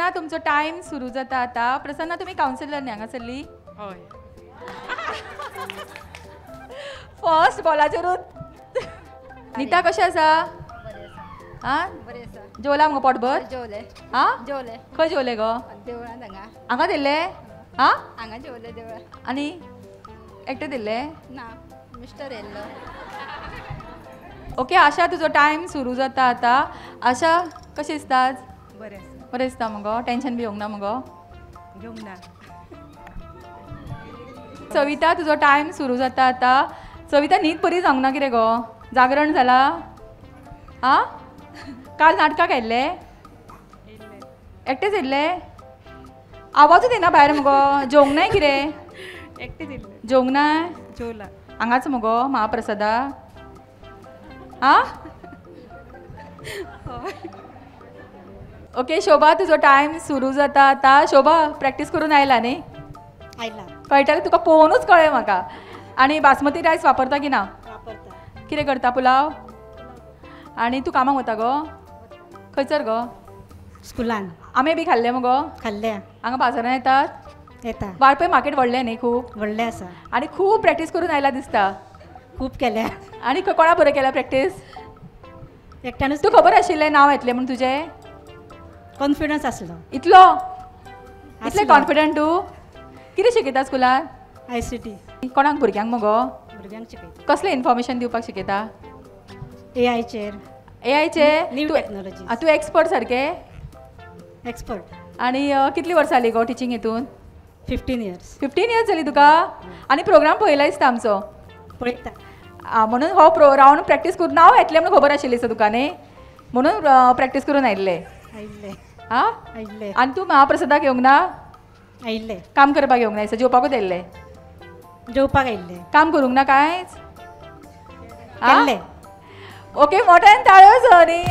प्रसन्ना तुमचो टायम सुरू जाता आतां. प्रसन्ना तुमी कावन्सिलर न्ही हांगासरली? हय. फर्स्ट बॉलाचेरूच. नीता कशें आसा? आं, जेवला मुगो पोटभर? जेवले. आं, जेवले. खंय जेवले गो? देवळान. हांगा हांगा दिल्ले? आं, हांगा जेवले देवळान. आनी एकटें दिल्ले? ना, मिस्टर येयल्लो. ओके आशा तुजो टायम सुरू जाता आतां. आशा कशें दिसता आज? बरें आसा. बरें दिसता मुगो? टेंशन बी येवंक ना मुगो? घेवंक ना. सविता तुजो टायम सुरू जाता आतां. सविता न्हीद बरी जावंक ना कितें गो? जागरण जाला? आं, काल नाटकाक आयिल्ले? एकटेच येयल्ले? आवाजूच येना भायर मुगो. जेवंक नाय कितें? एकटेच येयल्ले. जेवंक नाय? जेवला. हांगाच मुगो महाप्रसादा? आं, ओके शोभा तुजो टायम सुरू जाता आतां. शोभा प्रॅक्टीस करून आयला न्ही? आयला. कळटालें तुका पळोवनूच कळ्ळें म्हाका. आनी बासमती रायस वापरता की ना? वापरता. कितें करता? पुलाव. आनी तूं कामाक वता गो? खंयसर गो? स्कुलान. आमे बी खाल्ले मुगो? खाल्ले. हांगा बाजारान येतात? येता. वाळपय मार्केट व्हडलें न्ही? खूब व्हडलें आसा. आनी खूब प्रॅक्टीस करून आयला दिसता. खूब केल्या. आनी कोणा बरें केल्या प्रॅक्टीस? एकट्यानूच. तूं खबर आशिल्लें नांव येतलें म्हूण तुजें? कॉन्फिडन्स आसलो. इतलो इतलें कॉन्फिडंट तूं? कितें शिकयता स्कुलान? ICT. कोणाक? भुरग्यांक मुगो? भुरग्यांक शिकयता. कसलें इन्फॉर्मेशन दिवपाक शिकयता? एआयचेर. एआयचेर? New technology. तूं एक्सपर्ट सारकें? एक्सपर्ट. आनी कितलीं वर्सां जालीं गो टिचींग हितून? 15 इयर्स. 15 इयर्स जालीं तुका? आनी प्रोग्राम पळयला दिसता आमचो? पळयता. आं, म्हणून हो रावंड प्रॅक्टीस करून नांव येतलें म्हणून खबर आशिल्लें दिसता तुका न्ही, म्हणून प्रॅक्टीस करून आयिल्लें. आयिल्लें. आं, आयिल्लें. आनी तूं महाप्रसादाक येवंक ना? आयिल्लें. काम करपाक येवंक ना दिसता? जेवपाकूच आयिल्लें? जेवपाक आयिल्लें. काम करूंक ना कांयच? केल्लें. ओके, मोठ्यान ताळयो न्ही.